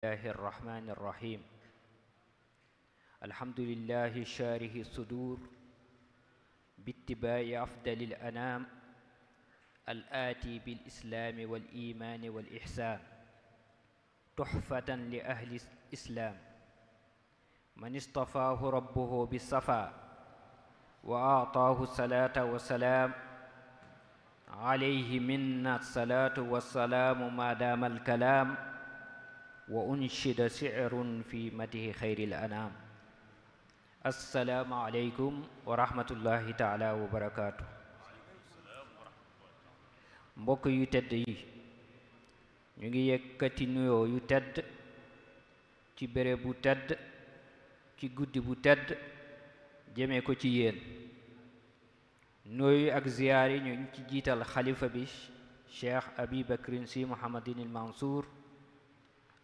الله الرحمن الرحيم الحمد لله شارح الصدور باتباع أفضل الأنام الآتي بالإسلام والإيمان والإحسان تحفة لأهل الإسلام من اصطفاه ربه بالصفا وأعطاه الصلاة والسلام عليه منا الصلاة والسلام ما دام الكلام وأنشد شعر في مده خير الأنام السلام عليكم ورحمة الله تعالى وبركاته mbokk yu tedd yi ñu ngi yëkkati nuyoo yu tedd ci béréb bu tedd ci guddi bu tedd jëmee ko ci yéen nuyoo ak ziyaar yi ñu ngi ci jiital xalifa bi Cheikh Abi Bakrin Sy Mouhamadin al-Mansour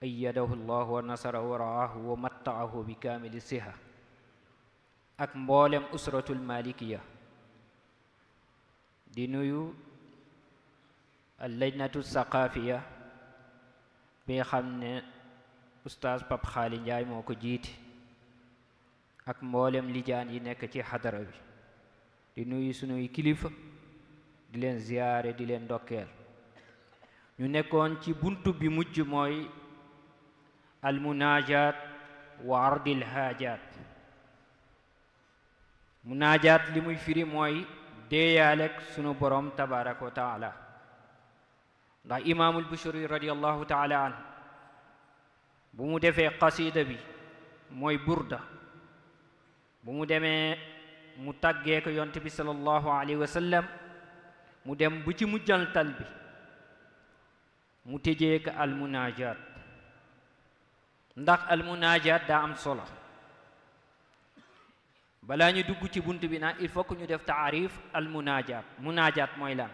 ayyadahu llahu wa nasarahu wa raahu wa mattaahu bi kaamili siha ak mboolem usratul malikiya di nuyu allajnatu saqaafiya bi nga xam ne oustaz Pape Xaali Njaay moo ko jiite ak mboolem lijaan yi nekk ci xadara bi di nuyu sunuy kilifa di leen ziyaare di leen ndokkeel ñu nekkoon ci buntu bi mujj mooy almunaajaat wa ardil haajaat munaajaat li muy firi mooy déeyaaleeg sunu borom tabaraka wa taala ndax imaamul Bushiri radiallahu taala anhu bu mu defee qasida bi mooy burda bu mu demee mu tàggee ko yonte bi sallallahu alayhi wa sallam mu dem bu ci mujjantal bi mu tëjee ko almunaajaat ndax almunaajaat daa am solo balaa ñu dugg ci bunt bi nag il faut que ñu def taarif almunaajaat munaajaat mooy lan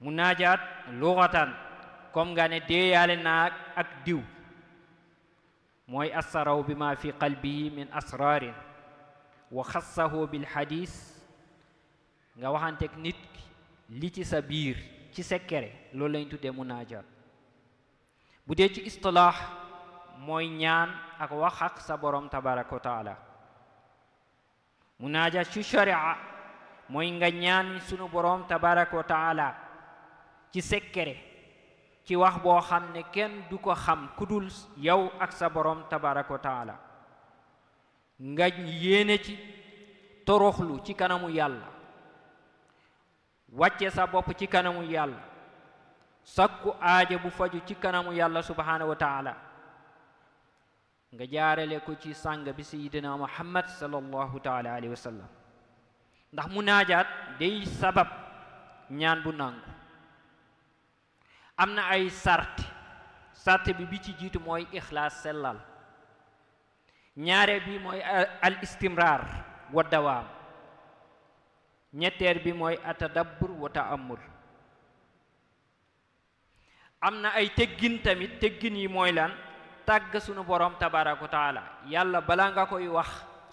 munaajaat lughatan comme nga ne déeyaale naa ak diw mooy assaraw bi ma fi qalbihi min asrarin wa xassahu bil hadis nga waxanteeg nit li ci sa biir ci sekkere loolu lañ tuddee munaajaat bu dee ci istilaax mooy ñaan ak wax ak sa borom tabaraka wa taala munaajaat ci sharia mooy nga ñaan sunu borom tabaraka wa taala ci sekkere ci wax boo xam ne kenn du ko xam ku dul yow ak sa borom tabaraka wa taala nga yéene ci toroxlu ci kanamu yàlla wàcce sa bopp ci kanamu yàlla sakku aaja bu faju ci kanamu yàlla subhanahu wa taala nga jaarale ko ci sàng bi sayidina muhammad sallallahu taala alayhi wa sallam ndax munaajaat day sabab ñaan bu nangu am na ay sart bi ci jiitu mooy ixlaas sellal ñaare bi mooy al istimrar wa dawaam ñetteel bi mooy atadabbur wa ta'ammul am na ay teggin tamit teggin yi mooy lan tàgg sunu borom tabaraka wa taala yàlla balaa nga koy wax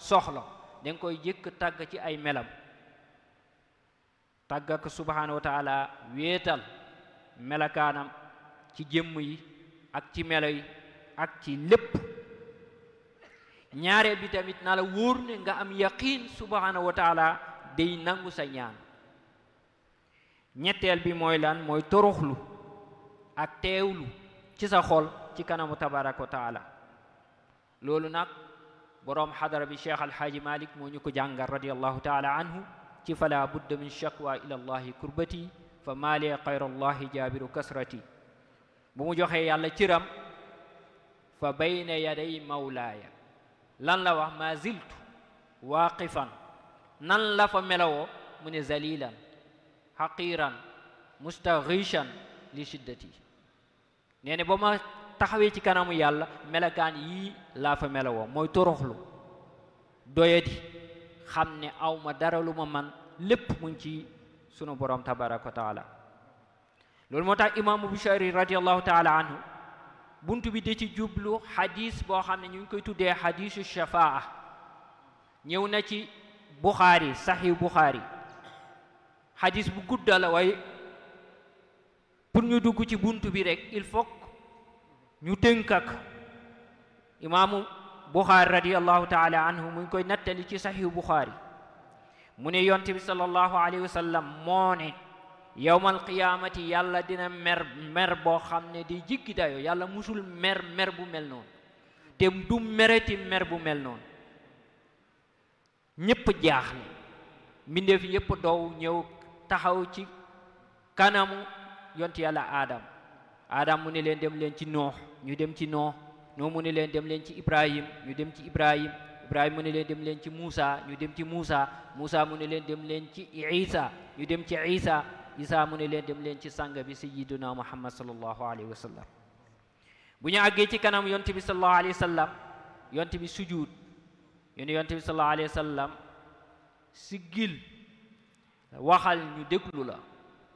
soxla danga koy jëkk tàgg ci ay melam tàgg ak subhanahu wa taala wéetal melakaanam ci jëmm yi ak ci melo yi ak ci lépp ñaareel bi tamit na la wóor ne nga am yaqiin subhanahu wa taala day nangu sa ñaan ñetteel bi mooy lan mooy toroxlu ak teewlu ci sa xol ci kanamu tabaraka wa taala loolu nag boroom xadara bi cheikh alhaaji malik moo ñu ko jàngal radiallahu taala anhu ci fala budda min shakwa ila allahi kurbati fa maali xayra allahi jaabiru kasrati bu mu joxee yàlla ciram fa bayna yaday mawlaaya lan la wax ma ziltu waaqifan nan la fa melawoo mu ne zalilan haqiran mustaghishan li shiddati nee ne ba ma taxawee ci kanamu yàlla melakaan yii laa fa melawoo mooy toroxlu doyadi xam ne aw ma dara lu ma man lépp mu ngi ci sunu borom tabaraka wa taala loolu moo tax imaamu Bushayri radiallahu taala anhu buntu bi da ci jublu xadis boo xam ne ñu ngi koy tuddee xadisu shafaa ñëw na ci Buxaari saxi Buxaari xadis bu gudda la waaye pour ñu dugg ci buntu bi rek il faut ñu tënk ak imaamu Buxaari radiyallahu taala anhu mu ngi koy nettali ci saxihu Buxaari mu ne yonte bi sallallahu alayhi wa sallam moo ne yawmal qiyaamati yàlla dina mer boo xam ne di jiggi dayo yàlla musul mer bu mel noonu te du mereti mer bu mel noonu ñépp jaaxle mbindeef yépp dow ñëw taxaw ci kanamu yonti yàlla Adam mu ne leen dem leen ci Noox ñu dem ci Noox mu ne leen dem leen ci Ibrahim ñu dem ci Ibrahim mu ne leen dem leen ci Muusa ñu dem ci Muusa mu ne leen dem leen ci Isa ñu dem ci Isa mu ne leen dem leen ci sanga bi sayyiduna Muhammad sallallahu alayhi wa sallam bu ñu àggee ci kanam yonte bi sallallahu alayhi wa sallam yonte bi sujud yonte bi sallallahu alayhi wa sallam siggil waxal ñu déglu la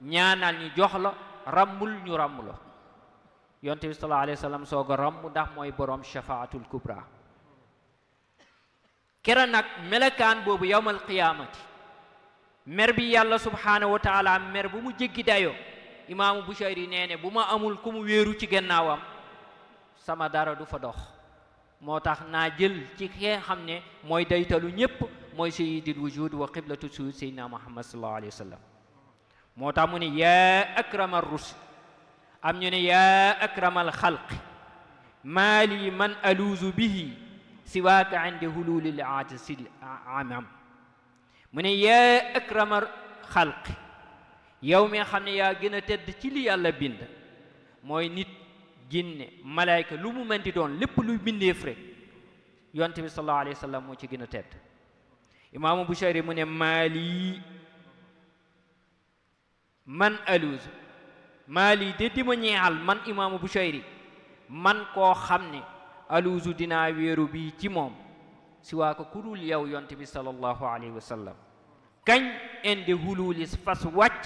ñaanal ñu jox la rammul ñu ramm la yonte bi sallallahu alayhi wa sallam soog a ramm ndax mooy borom shafaatul kubra kera nag melekaan boobu yawmal qiyaamati mer bi yàlla subhaanahu wa taala mer bu mu jéggi dayo imaamu Bushayri nee ne bu ma amul ku mu wéeru ci gannaawam sama dara du fa dox moo tax naa jël ci ki xam ne mooy daytalu ñépp mooy sayyidul wujud wa qiblatu suud sayyidina Muhammad sallallahu alayhi wa sallam moo tax mu ne yaa akramal rusul am ñu ne yaa akramal xalqi maa li man aluuzu bihi siwaaka inde hululil aatisil amam mu ne yaa akramal xalqi yow mi xam ne yaa gën a tedd ci li yàlla bind mooy nit jinne malayka lu mu mën di doon lépp luy bindeef rek yonte bi sallallahu alayhi wa sallam moo ci gën a tedd imaamu Bushayri mu ne maali man aluuzu maali de di ma ñeexal man imaamu Bushayri man koo xam ne aluuzu dinaa wéeru bi ci moom si waa ko ku dul yow yonte bi sallallahu alayhi wa sallam kañ inde hululi fas wàcc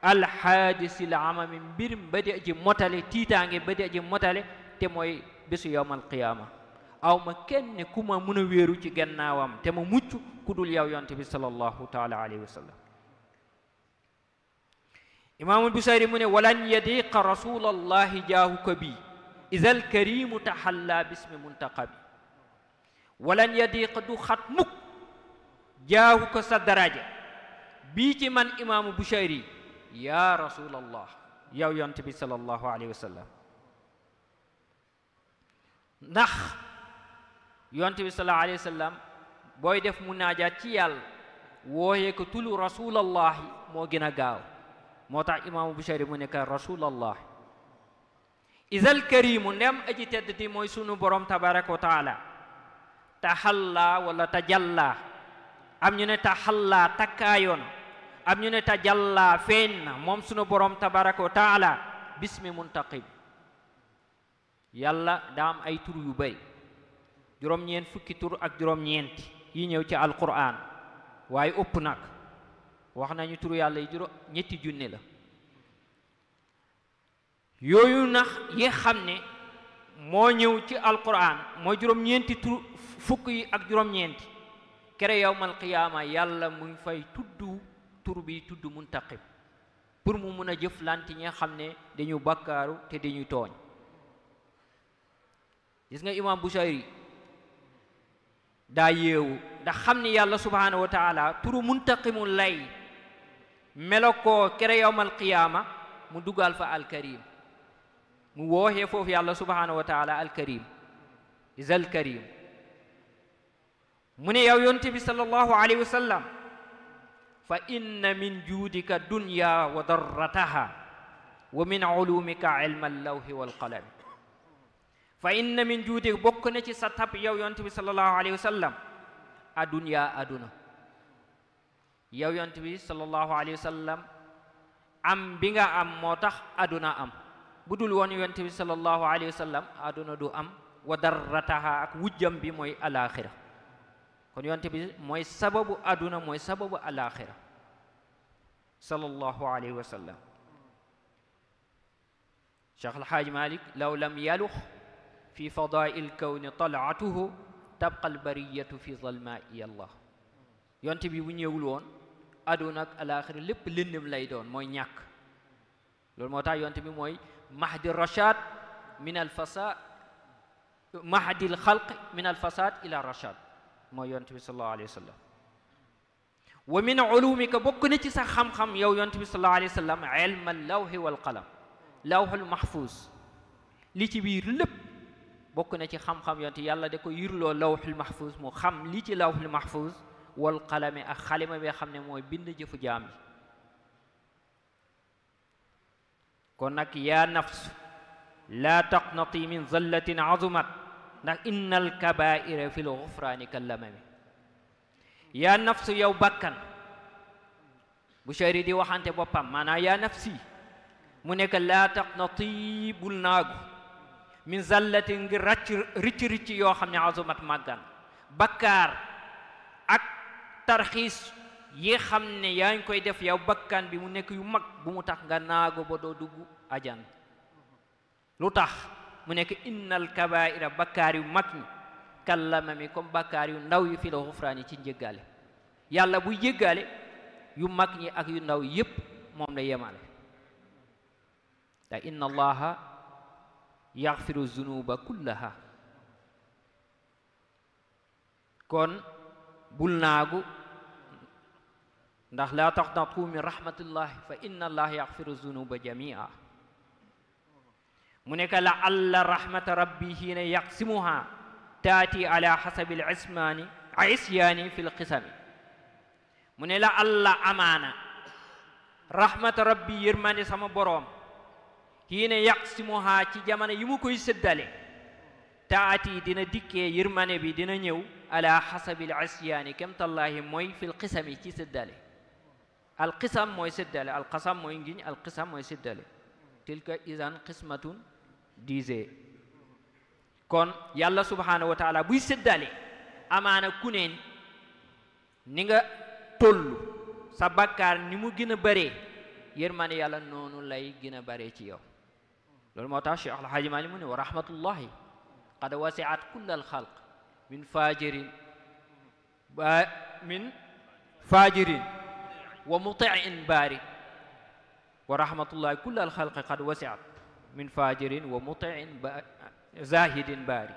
alxaadisil amami mbir ba di aji motale tiitaange ba di aji motale te mooy bésu yawmal qiyaama aw ma kenn ku ma mën a wéeru ci gannaawam te ma mucc ku dul yow yonte bi sallallahu taala alayhi wa sallam imaamul Busayri mu ne walan yadiqa rasulallahi jaahuka bi isal karimu taxalla bismi muntaqabi walan yadiqa du xat mukk jaahuka sa daraja bii ci man imaamu Busayri ya rasulallah yow yonte bi sallallahu alayhi wa sallam ndax yonte bi sallallahu alayhi wa sallam booy def munaajaat ci yàlla wooyee ko tulu rasulallahi moo gën a gaaw moo tax imaamu Bushayri mu nekk rasulallah isal karimu ndem aji tedd di mooy sunu borom tabaraka wa taala taxalla wala tajalla am ñu ne taxalla takkaayoon am ñu ne tajalla feeñ na moom sunu borom tabaraka wa taala bismi muntaqib yàlla daa am ay tur yu bari juróom-ñeent fukki tur ak juróom-ñeent yi ñëw ci alquran waaye ëpp nag wax nañu turu yàlla yi ñetti junne la yooyu nax yi xam ne moo ñëw ci alquran mooy juróom-ñeenti tur fukk yi ak juróom-ñeenti kere yawmal qiyaama yàlla mu ngi fay tudd tur bi tudd muntaqib pour mu mun a jëflante ñi nga xam ne dañu bakkaaru te dañuy tooñ gis nga imam Bushayri daa yeewu ndax xam ne yàlla subhanahu wa taala turu muntaqimu lay melo ko kere yawmal qiyaama mu dugal fa alkarim mu wooxee foofu yàlla subhanahu wa taala alkarim isal karim mu ne yow yonte bi sallallahu alayhi wa sallam fa inna min juudika dunya wa darrataha wa min ulumika ilma allawhi walqalami fa inna min juudika bokk na ci sa tab yow yonte bi sallallahu alayhi wa sallam adunya aduna yow yonte bi sallallahu alayhi wa sallam am bi nga am moo tax aduna am bu dul woon yonte bi sallallahu alayhi wa sallam aduna du am wa darrataha ak wujjam bi mooy alaxira kon yonte bi mooy sababu aduna mooy sababu alaxira sallallahu alayhi wa sallam Cheikh Alhaaj Malik law lam yalux fi fadail kawni talaatuhu tabqa albariyatu fi zalmaai allah yonte bi bu ñëwul woon aduna ak alaxira lépp lëndëm lay doon mooy ñàkk loolu moo tax yonte bi mooy mahdi rashad min al fasad mahadil xalq min al fasad ila rashad mooy yonent bi sallallahu alayhi wa sallam wa min ulumika bokk na ci sa xam-xam yow yonent bi sallallahu alayhi wa sallam ilma lawhi wal qalam lawhul mahfuz li ci biir lépp bokk na ci xam-xam yonent yàlla da ko yirloo lawhul mahfuz mu xam li ci lawhul mahfuz wal qalami ak xalima bi xam ne mooy bind jëfu jaam yi kon nag yaa nafs laa taqnati min zallatin azumat ndax innal kabaira fi l gufraani kallamami yaa nafsu yow bakkan bu shari di waxante boppam maanaam yaa nafsi mu nekk laa taqnati bul naagu min zallatin ngir ricc yoo xam ne azumat màggan bakkaar ak tarxiis yi xam ne yaa ngi koy def yow bakkan bi mu nekk yu mag bu mu tax nga naago ba doo dugg ajan lu tax mu nekk innal kabaira bakkaar yu mag ñi kallamami comme bakkaar yu ndaw yu fi la xufraan yi ci njëggaale yàlla buy jéggaale yu mag ñi ak yu ndaw yépp moom la yemale te inna allaha yaxfiru zunuba kullaha kon bul naagu ndax laa taqnatu min rahmatillahi fa inna allaha yaxfiru zunuba jamia mu nekk la alla rahmata rabbi hiina yaqsimuha taati ala xasabi isyaani fi lqisami mu ne la alla amaana rahmata rabbi yërmande sama boroom hiina yaqsimuha ci jamono yi mu koy séddale taati dina dikkee yërmande bi dina ñëw ala xasabi isyaani kemtallahi mooy fi lqisami ci séddale alqisam mooy séddale alqasam mooy ngiñ alqisam mooy séddale tilka idan qismatun diise kon yàlla subhanahu wa taala buy séddale amaana ku neen ni nga tollu sa bakkaar ni mu gën a bëree yërmande yàlla noonu lay gën a bëree ci yow loolu moo tax Cheikh Alhaaji Maalik mu ne wa rahmatullahi qad wasiat kull alxalq min fajirin wa mutiin baari wa rahmatullahi kull alxalqi qad wasiat min fajirin wa mutiin zahidin baari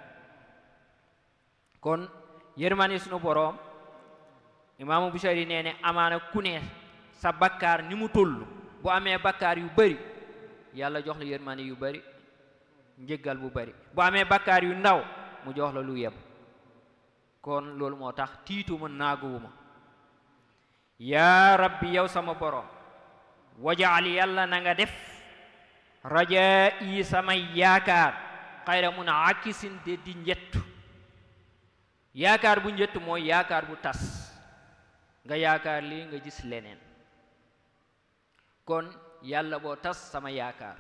kon yërmande sunu boroom imaamu Bushayri nee ne amaana ku ne sa bakkaar ni mu toll bu amee bakkaar yu bari yàlla jox la yërmande yu bari njëggal bu bari bu amee bakkaar yu ndaw mu jox la lu yem kon loolu moo tax tiituma naaguwuma yaa rabbi yow sama boroom wajaal yàlla na nga def rajaa yi samay yaakaar xayra mun a akisin de di njettu yaakaar bu njettu mooy yaakaar bu tas nga yaakaar lii nga gis leneen kon yàlla boo tas sama yaakaar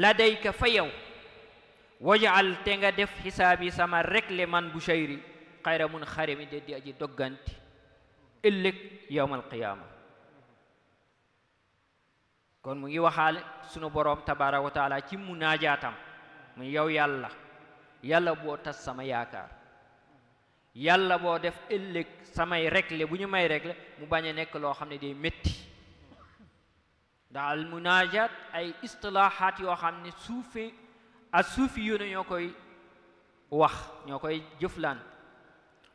ladayka fa yow wajaal te nga def xisaabi sama rekle man Bushayri xayra mun xarimi de di aji dogganti ëllëg yawmal qiyaama kon mu ngi waxaale sunu boroom tabaaraka wa taala ci munaajaatam mu yow yàlla boo tas sama yaakaar yàlla boo def ëllëg samay regle bu ñu may regle mu bañ a nekk loo xam ne day métti daal munaajaat ay istilaahaat yoo xam ne suufi yoona ñoo koy wax ñoo koy jëflaan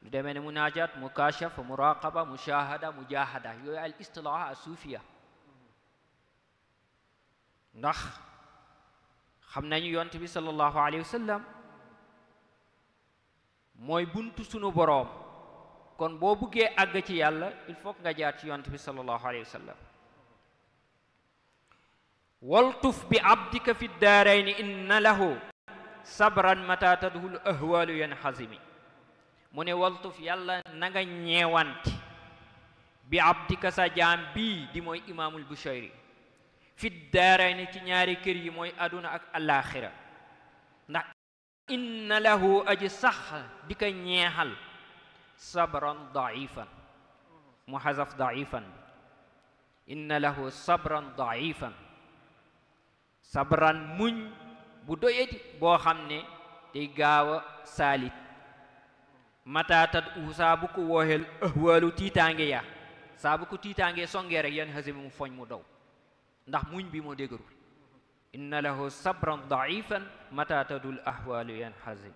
lu demee ne munaajaat mukaashafa muraqaba mushahada mujahada yooyu al istilaaha suufiya ndax xam nañu yonent bi sallallahu alayhi wa sallam mooy buntu sunu boroom kon boo buggee àgg ci yàlla il faut nga jaar ci yonent bi sallallahu alayhi wa sallam waltuf bi abdika fi daarayni inna lahu sabran mata tadhul ahwalu yanhazimi mu ne waltuf yàlla na nga ñeewante bi abdika sa jaam bii di mooy imaamul Bushayri fi daarayni ci ñaari kër yi mooy aduna ak alaxira ndax inna lahu aji sax di ka ñeexal sabran daifan mu xasaf daifan inna lahu sabran daifan sabran muñ bu doyeti boo xam ne day gaaw a saalit mataatat saa bu ko wooxeel ahwaalu tiitaange ya saa bu ko tiitaange songee rek yan xasimi mu foñ mu daw ndax muñ bi moo dégërul inna lahu sabran daifan mata tadul ahwalu yanhazim.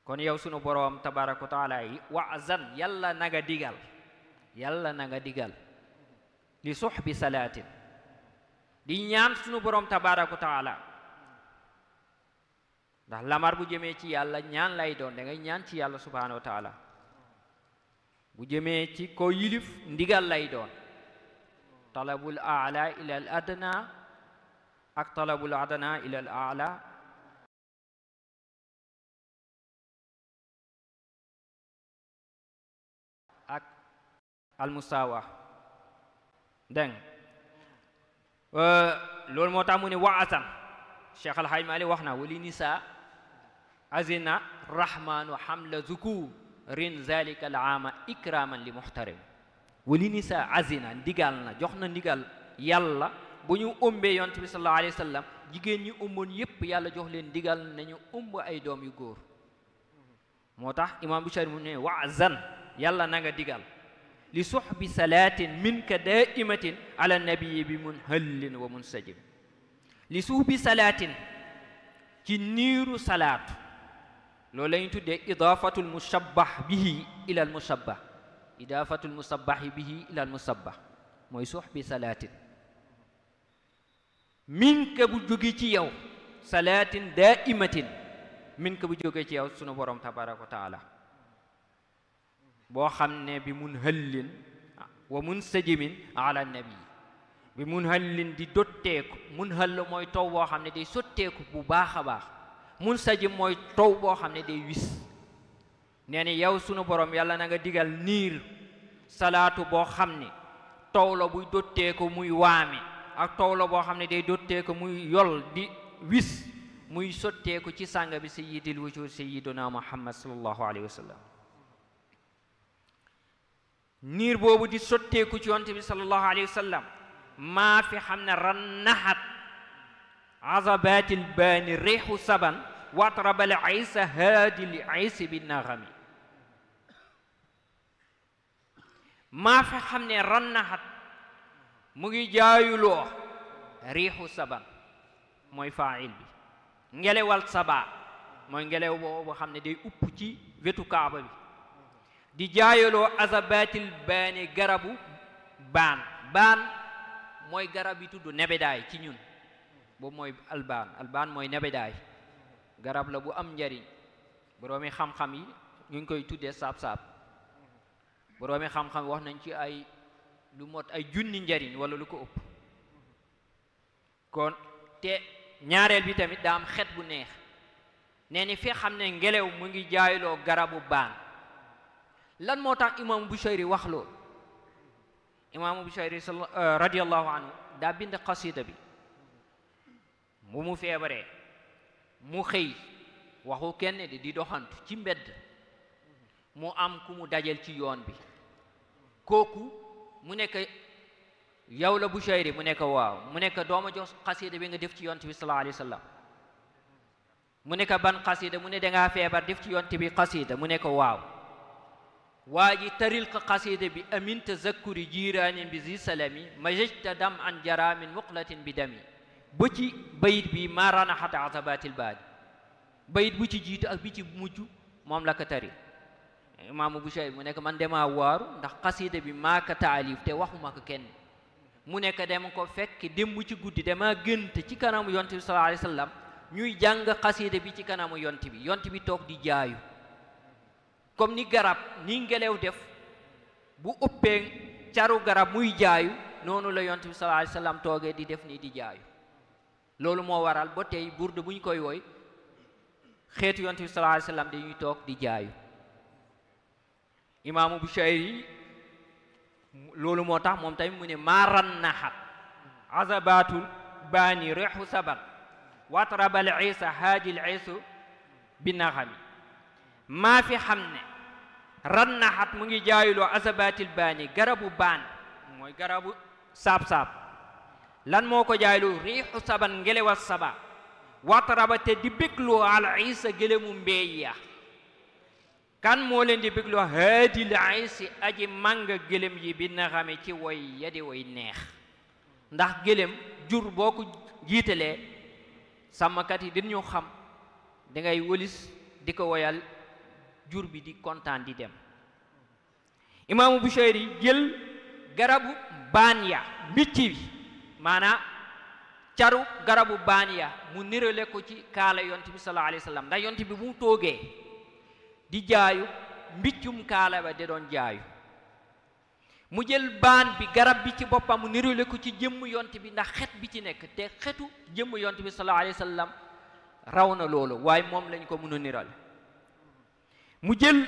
kon yow sunu boroom tabaraka wa taala yi wa'zan yàlla naga digal li suhbi salaatin di ñaan sunu boroom tabaraka wa taala ndax lamar bu jëmee ci yàlla ñaan lay doon da ngay ñaan ci yàlla subhanahu wa taala bu jëmee ci ko yilif ndigal lay doon talabul a'la ila al adna ak talabul adna ila al a'la ak al musawa deng loolu moo tax mu ne wa'atan Cheikh Al Hadj Mali wax na wali nisa azina rahmanu hamla zukurin zalika al aama ikraman li muhtarim wali nisa azina ndigal na jox na ndigal yàlla bu ñu ëmbee yonent bi sallallahu alayhi wa sallam jigéen ñi ëmboon yépp yàlla jox leen ndigal nañu ëmb ay doom yu góor moo tax imam Bushayri mu ne wa'zan yàlla na nga digal li suhbi salaatin minka daimatin ala nabii bi munhallin wa munsajim li suhbi salaatin ci niiru salaatu loolu la ñu tuddee idaafatul mushabbah bihi ila al mushabbah idaafatul musabbahi bihi ila al musabbah mooy suhbi salaatin minka bu jóge ci yow salaatin daimatin minka bu jóge ci yow sunu borom tabaraka wa taala boo xam ne bi munhallin wa munsajimin ala nabi bi munhallin di dotteeku munhall mooy taw boo xam ne day sotteeku bu baax a baax munsajim mooy taw boo xam ne day wis nee ni yow sunu borom yàlla na nga digal niir salaatu boo xam ne taw la buy dotteeku muy waame ak taw la boo xam ne day dotteeku muy yol di wis muy sotteeku ci sàng bi sayyidil wujud sayyiduna muhammad sallallahu alayhi wa sallam niir boobu di sotteeku ci yonte bi sallallahu alayhi wa sallam maa fi xam ne rannahat azabatil baani reexu saban watrabal aysa haadil aysi bi naxami maa fi xam ne rannahat mu ngi jaayuloo riixu saban mooy faa'il bi ngelewal saba mooy ngelew boobu xam ne day upp ci wetu kaaba bi di jaayuloo azabatil baani garabu baan mooy garab yi tudd nebedaay ci ñun boobu mooy albaan mooy nebedaay garab la bu am njariñ boroomi xam-xam yi ñu ngi koy tuddee saab-saab boroomi xam-xam wax nañ ci ay lu mot ay junni njariñ wala lu ko ëpp kon te ñaareel bi tamit daa am xet bu neex nee ni fi xam ne ngelaw mu ngi jaayloo garabu baan lan moo tax imaamu Bushayri wax loolu imaamu Bushayri radiyallahu anhu daa bind xasida bi mu feebaree mu xëy waxu kenn di doxantu ci mbedd mu am ku mu dajal ci yoon bi kooku mu nekk yow la Bushayri mu nekk waaw mu nekk dooma jox xasida bi nga def ci yonent bi sallallahu alayhi wa sallam mu nekk ban xasida mu ne dangaa feebar def ci yonent bi xasida mu nekk waaw waa ji taril ko xasida bi amin tazakkuri jiraanin bi zi salami majajta dam an jara min muqlatin bi dami ba ci bayit bi ma ranaxat azabatil baadi bayit bu ci jiitu ak bi ci mujj moom la ko tari imaamu Bushayri mu nekk man dema waaru ndax xasida bi maa ko taalif te waxuma ko kenn mu nekk dem ko fekk démb ci guddi dama gént ci kanamu yonte bi sallallahu alayhi wa sallam ñuy jàng xasida bi ci kanamu yonte bi toog di jaayu comme ni garab ni ngelaw def bu ëppee caru garab muy jaayu noonu la yonte bi sallallahu alayhi wa sallam toogee di def nii di jaayu loolu moo waral ba tey burdu bu ñu koy woy xeetu yonte bi sallallahu alayhi wa sallam dañuy toog di jaayu imaamu Bushayri loolu moo tax moom tamit mu ne maarannahat azabatul baani reexu saban watrabal isa haajil isu bi naxami maa fi xam ne rannahat mu ngi jaayuloo azabatil baani garabu baan mooy garabu saab-saab lan moo ko jaayuloo riixu saban ngelewa saba watraba te di bégloo al isa gëlemu mbeey ya kan moo leen di bégloo haadil aysi aji màng gëlëm yi bi na xame ci woy ya di woy neex ndax gëlëm jur boo ko jiitalee sàmmkat yi dañu xam da ngay wëlis di ko woyal jur bi di kontaan di dem. imaamu Bushayri jël garabu baaniya mbicc bi maanaam caru garabu baaniya mu nirale ko ci kaala yonte bi sallallahu alayhi wa sallam ndax yonte bi bu mu toogee di jaayu mbiccum kaala ba da doon jaayu mu jël baan bi garab bi ci boppam mu nirale ko ci jëmm yonte bi ndax xet bi ci nekk te xetu jëmm yonte bi sallallahu alayhi wa sallam raw na loolu waaye moom lañ ko mën a niral mu jël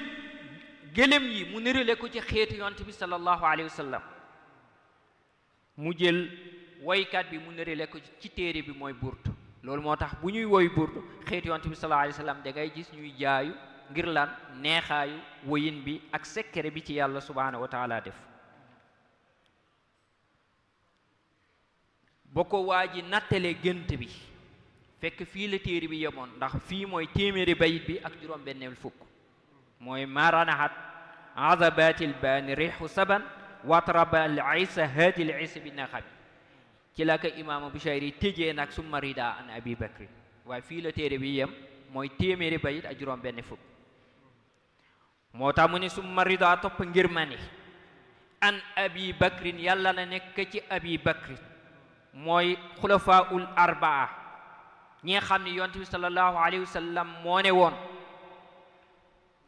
gëlëm yi mu nirale ko ci xeetu yonte bi sallallahu alayhi wa sallam mu jël woykat bi mu nirale ko ci téere bi mooy burtu loolu moo tax bu ñuy woy burtu xeetu yonte bi sallallahu alayhi wa sallam da ngay gis ñuy jaayu ngir lan neexaayu woyin bi ak sekkere bi ci yàlla subhanahu wa taala def boo ko waa ji nattalee gént bi fekk fii la téere bi yemoon ndax fii mooy téeméeri bayit bi ak juróom benneel fukk mooy maranahat azabatil baani rihu saban watraba al isa hadi al isa bi naqabi ci la ko imaamu Bushayri tëjee nag summa rida an abi bakri waaye fii la téere bi yem mooy téeméeri bayit ak juróom benn fukk moo tax mu ne summa rida topp ngir ma ni an abi bakrin yàlla na nekk ci abi bakri mooy xulafaul arbaa ñi nga xam ne yonte bi sallallahu alayhi wa sallam moo ne woon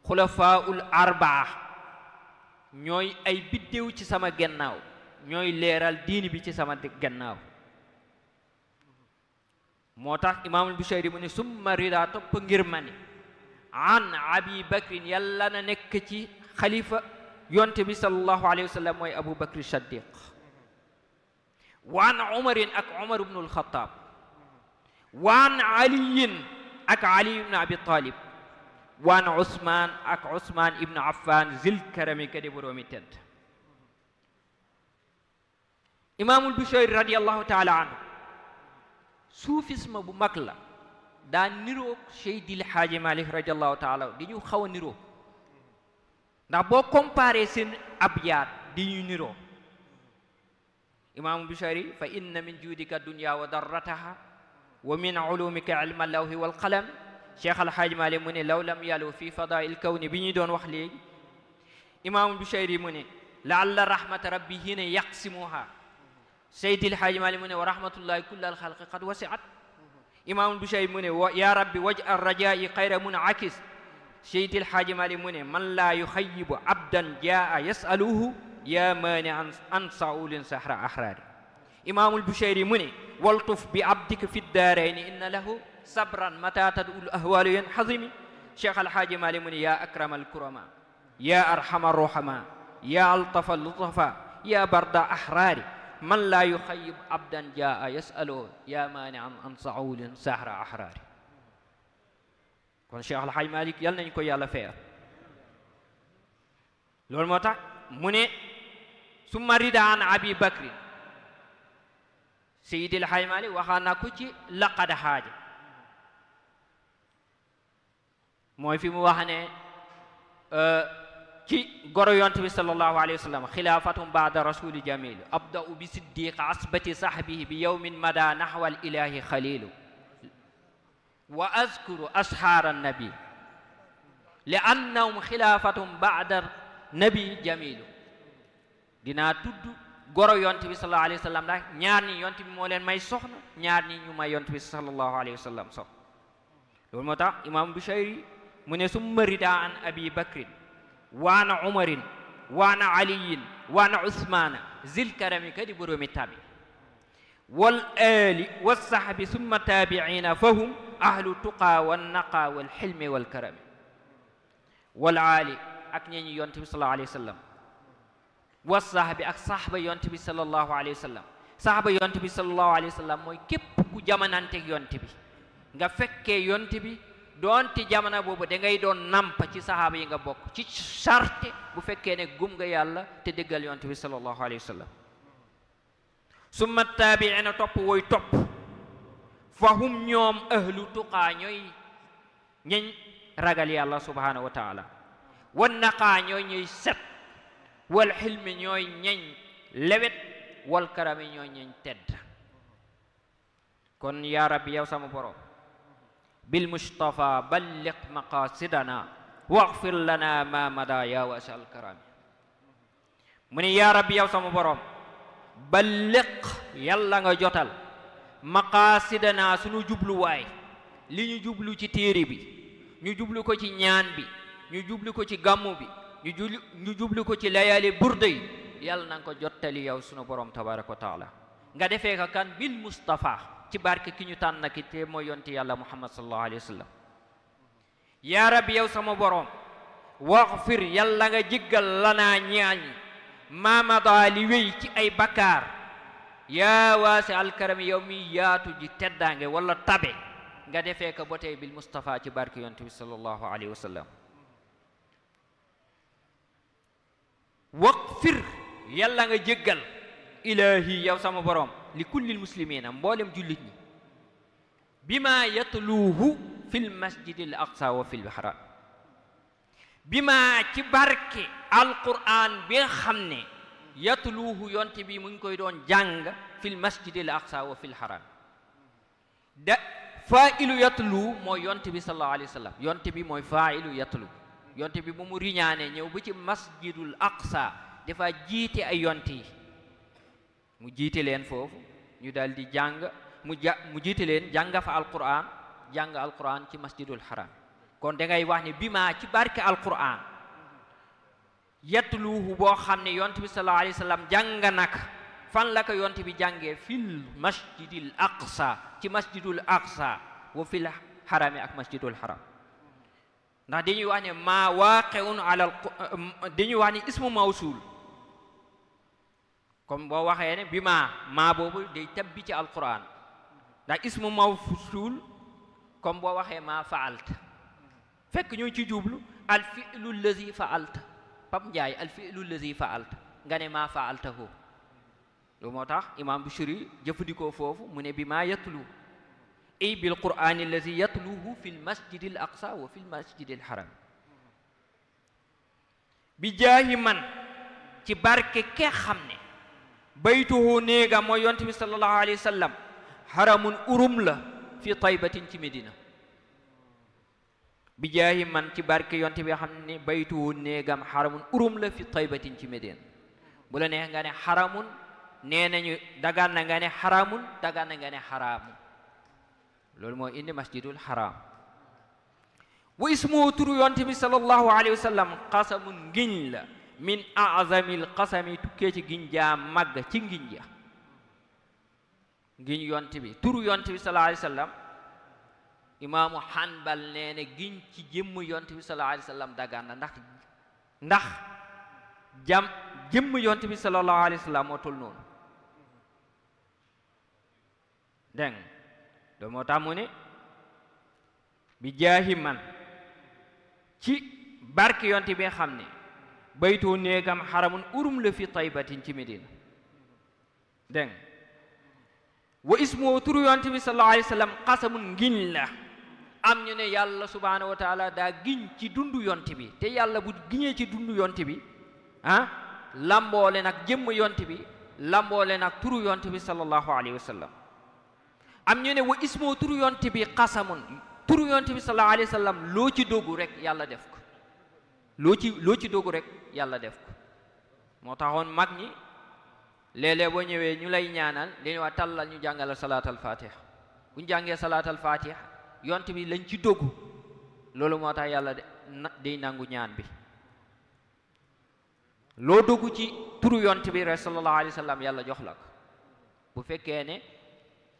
xulafaul arbaa ñooy ay biddéew ci sama gannaaw ñooy leeral diini bi ci sama gannaaw moo tax imaamul Bushayri mu ne summa rida topp ngir ma ni an abi bakrin yàlla na nekk ci xalifa yonte bi sallallahu alayhi wa sallam mooy abu bakri saddiq waan umarin ak umar ibnu alxataab waan aliyin ak ali ibnu abi talib waan usman ak usman ibnu affan zil karami kadi boroomi tedd imaamul Bushayri radiallahu taala anhu soufisme bu mag la daa niroog Seydil Haaji Malik radiallahu taala di ñu xaw a niroo ndax boo comparé seen abyaat di ñu niroo imaamu Bushayri fa inna min juudika dunya wa darrataha wa min ulumika ilma lawhi wal qalam Cheikh Alhaaji Malik mu ne law lam yalu fi fadail kawni bi ñuy doon wax léegi imaamu Bushayri mu ne laalla rahmata rabbi hina yaqsimuha Seydil Haaji Malik mu ne wa rahmatullahi kullal xalqi qad wasiat imaamu Bushayri mu ne ya rabbi waj'al rajaa'i xayra munakis Seydil Haaji Malik mu ne man laa yuxayyibu abdan jaa yasaluhu ya maani an saulin sahra ahraari imaamul Bushayri mu ne waltuf bi abdika fi daarayni inna lahu sabran mata tadul ahwalu yan hazimi Cheikh Alhaaji Malik mu ne ya akrama alkurama ya arhama arruhama ya altafa lutafa ya barda ahraari man laa yuxayyib abdan jaa yasaluhu ya maani an saulin sahra ahraari kon Cheikh Alhaaji Malik yal nañu ko yàlla feer loolu moo tax mu ne summa rida an abi bakri Seydil Haaji Malik waxaa na ko ci laqad haaja mooy fi mu wax ne ci goro yonte bi sallallahu alayhi wa sallam xilaafatum baada rasuli jamilu abda'u bi siddiq asbati sahbihi bi yawmin mada nahwa al ilahi khalilu wa azkuru ashaara nabi li annahum xilaafatum baada nabi jamilu dinaa tudd goro yonte bi sallallahu alayhi wa sallam ndax ñaar ñi yonte bi moo leen may soxna ñaar ñi ñu may yonte bi sallallahu alayhi wa sallam soxna loolu moo tax imam Bushayri mu ne summa rida an abi bakrin waana umarin waana aliyin waana usmana zil karami kadi boroomi tabi wal ali wasahbi summa tabiina fahum ahlu tuqa wannaqa walxilmi walkarami wal ali ak ñeñi yonte bi sallallahu alayhi wa sallam wasahbi ak sahba yonte bi sallallahu alayhi wa sallam sahba yonte bi sallallahu alayhi wa sallam mooy képp ku jamananteeg yonte bi nga fekkee yonte bi doonte jamono boobu da ngay doon nampa ci sahaaba yi nga bokk ci charte bu fekkee ne gum nga yàlla te déggal yonte bi sallallahu alayhi wa sallam summa taabiina topp woy topp fa hum ñoom ahlu tuqaa ñooy ñeñ ragal yàlla subhanahu wa taala wan naqaa ñooy ñuy set wal xilmi ñooy ñeñ lewet wal karami ñooy ñeñ tedd kon yaa rabbi yow sama borom bil mustafa balligh maqasidana waghfir lana ma mada ya wasi al karami mu ne yaa rabbi yow sama borom balligh yàlla nga jotal maqasidana sunu jubluwaay li ñu jublu ci téere bi ñu jublu ko ci ñaan bi ñu jublu ko ci gàmmu bi ñu jublu ko ci layaali burda yi yàlla na nga ko jottali yow sunu borom tabaraka wa taala nga defee ko kan bil mustafa ci barke ki ñu tànn ki te mooy yonti yàlla muhammad sallallahu alayhi wa sallam yaa rabbi yow sama borom waghfir yàlla nga jéggal lanaa ñaañ maamada li wéy ci ay bakkaar yaa waasi alkarami yow mi yaatu ji teddaange wala tabe nga defee ko ba tey bil mustafa ci barke yonti bi sallallahu alayhi wa sallam waghfir yàlla nga jéggal ilahi yow sama borom li kullil muslimina mboolem jullit ñi bima yatluuhu fil masjidil aqsa wa fil haram bima ci barke alquran bi nga xam ne yatluuhu yonte bi mu ngi koy doon jàng fil masjidil aqsa wa fil haram da faa'ilu yatlu mooy yonte bi sallallahu alayhi wa sallam yonte bi mooy faa'ilu yatlu yonte bi bu mu riñaane ñëw ba ci masjidul aqsa dafa jiite ay yonte yi mu jiite leen foofu ñu daal di jàng mu jiite leen jàng fa alquran jàng alquran ci masjidul haram kon da ngay wax ne bi ma ci barke alquran yatluhu boo xam ne yonte bi sallallahu alayhi wa sallam jàng naka fan la ko yonte bi jàngee fil masjidil aqsa ci masjidul aqsa wa fil harami ak masjidul haram ndax dañuy wax ne maa waaqi'un ala dañuy wax ne ismu mawsul comme boo waxee ne bi maa boobu day tabbi ci alquran ndax ismu mawsul comme boo waxee maa faalta fekk ñu ci jublu al fi'lu allazi faalta Pap Njaay al fi'lu allazi faalta nga ne maa faaltahu lu moo tax imam Bushiri jëfandikoo foofu mu ne bi maa yatlu ay bil qur'ani allazi yatluhu fil masjidil aqsa wa fil masjidil haram bi jaahi man ci barke ke xam ne baytuhu néega mooy yonte bi sallallahu alayhi wa sallam haramun urum la fi taybatin ci Medina bi jaahi man ci barke yonte bi xam ne baytuhu néegam haramun urum la fi taybatin ci Medina bu la neex nga ne haramun nee nañu dagaan na nga ne haramun dagaan na nga ne haramun loolu moo indi masjidul haram wa ismu turu yonte bi sallallahu alayhi wa sallam qasamun ngiñ la min a'zamil qasami tukkee ci giñ jaa màgg ci ngiñ ja ngiñ yonte bi turu yonte bi sallallahu alayhi wa sallam imaamu Hanbal nee na giñ ci jëmm yonte bi sallallahu alayhi wa sallam dagaan na ndax jëmm yonte bi sallallahu alayhi wa sallam moo tol noonu dégg nga moo tax mu ne bi jaahi man ci barke yonte bi xam ne baytoo néegam haramun urum la fi taybatin ci Medina dégg wa ismu turu yonte bi sallallahu alayhi wa sallam qasamun ngiñ la am ñu ne yàlla subhanahu wa taala daa giñ ci dundu yonte bi te yàlla bu giñee ci dundu yonte bi lamboole nag jëmm yonte bi lamboole nag turu yonte bi sallallahu alayhi wa sallam am ñu ne wa ismu turu yonte bi qasamun turu yonte bi sallallahu alayhi wa sallam loo ci dogu rek yàlla def ko loo ci dogu rek yàlla def ko moo taxoon mag ñi léeg-léeg boo ñëwee ñu lay ñaanal li ñu wax tàllal ñu jàngalal salaatal fatiha bu ñu jàngee salaatal fatiha yonte bi lañ ci dogu loolu moo tax yàlla day nangu ñaan bi loo dogu ci turu yonte bi rek sallallahu alayhi wa sallam yàlla jox la ko bu fekkee ne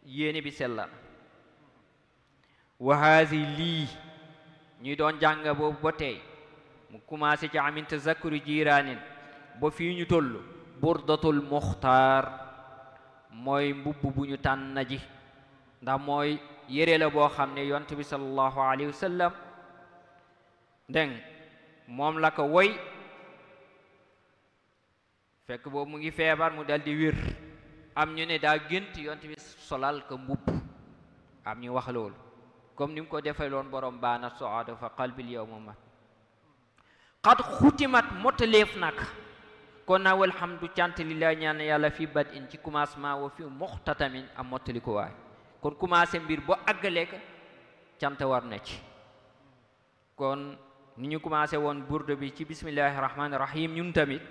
yéene bi sellal wa haasi lii ñuy doon jàng boobu ba tey mu commencé ci amin tazakkuri jiraanin ba fii ñu toll burdatul muxtaar mooy mbubb bu ñu tànn ji ndax mooy yére la boo xam ne yonte bi sallallahu alayhi wa sallam dégg moom la ko woy fekk boobu mu ngi feebar mu dal di wér am ñu ne daa gént yonte bi solal ko mbubb am ñu wax loolu comme ni mu ko defee loon borom baana soada fa qalbil yawma mat qad xutimat mottaleef nag kon na walhamdu cant lillahi ñaan yàlla fi bad in ci commencement wa fi muxtatamin am mottali ko waay kon commencé mbir bo àggalee ka cant war na ci kon ni ñu commencé woon burda bi ci bismillahi rahmaani rahim ñun tamit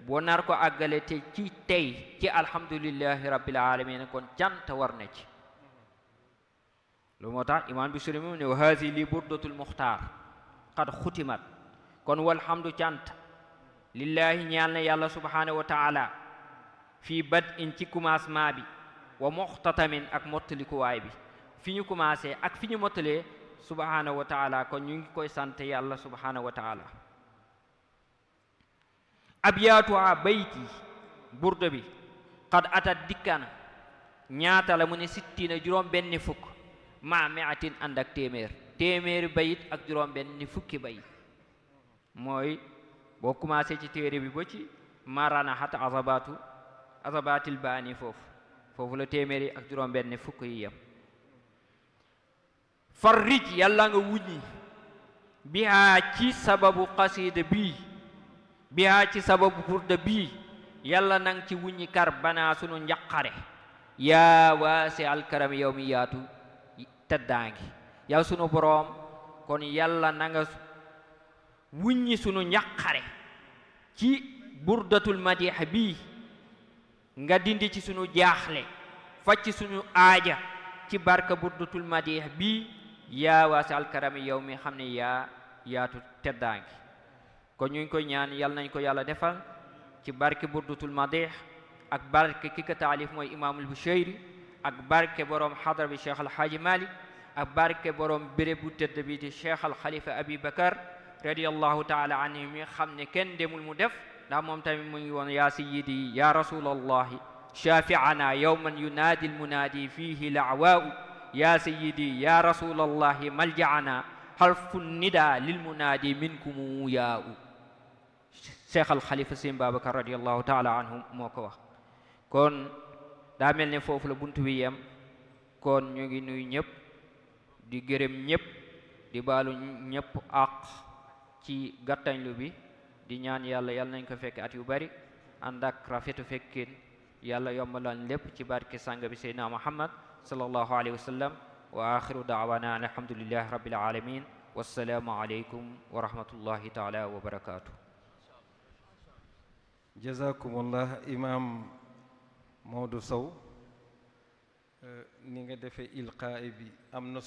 boo nar ko àggale te ci tey ci alhamdulillahi rabbil alamin kon cant war na ci lu moo tax imaam bi suri mu ne wa haasi li burdatul muxtaar qad xutimat kon walhamdu cant lillahi ñaal na yàlla subhanahu wa taala fii bad in ci commencement bi wa muxtatamin ak mottalikuwaay bi fi ñu commencé ak fi ñu mottalee subhanahu wa taala kon ñu ngi koy sant yàlla subhanahu wa taala abyaatuha bayti burda bi qad atat dikkana ñaata la mu ne sittina juróom benni fukk ma miatin ànd ak téeméeri bayit ak juróom benni fukki bayit mooy boo commencé ci téere bi ba ci marana hat azabatil baani foofu la téeméeri ak juróom benni fukk yi yem farrij yàlla nga wuññi bihaa ci sababu qasida bii bihaa ci sababu burda bii yàlla nang ci wuññi kar banaa sunu njaqare yaa waasi alkarami yow mi yaatu teddaangi yow sunu boroom kon yàlla nanga wuññi sunu njaqare ci burdatul madih bii nga dindi ci sunu jaaxle facc sunu aaja ci barka burdatul madih bii yaa waasi alkarami yow mi xam ne yaa yaatu teddaangi kon ñu ngi koy ñaan yàlla nañ ko yàlla defal ci barke burdatul madih ak barke ki ko taalif mooy imaamul Bushayri ak barke borom xadra bi Cheikh Alhaaji Malik ak barke borom béréb bu tëdd bi di Cheikh al Khalifa Abi Bakar radiyallahu taala anhu mi xam ne kenn demul mu def ndax moom tamit mu ngi woon yaa sayyidi ya rasulallahi shafi'ana yawman yunaadi almunaadi fihi la'waa'u ya sayyidi ya rasulallahi malja'ana harfu nida lilmunaadi minkumu yaa'u Cheikh al Khalifa Sëñ Babacar radiyallahu taala anhu moo ko wax kon daa mel ne foofu la buntu wi yem kon ñu ngi nuyu ñëpp di gërëm ñëpp di baalu ñëpp àq ci gàttañlu bi di ñaan yàlla nañ ko fekk at yu bari ànd ak rafetu fekkin yàlla yombalal lépp ci barke sang bi Seydina Muhammad sallallahu alayhi wa sallam wa axiru daawana alhamdulillahi rabbil alamin wassalaamu aleykum wa rahmatullahi taala wa barakatuh jazakumullah imam Maodo Sow ni nga defee ilqaa bi am na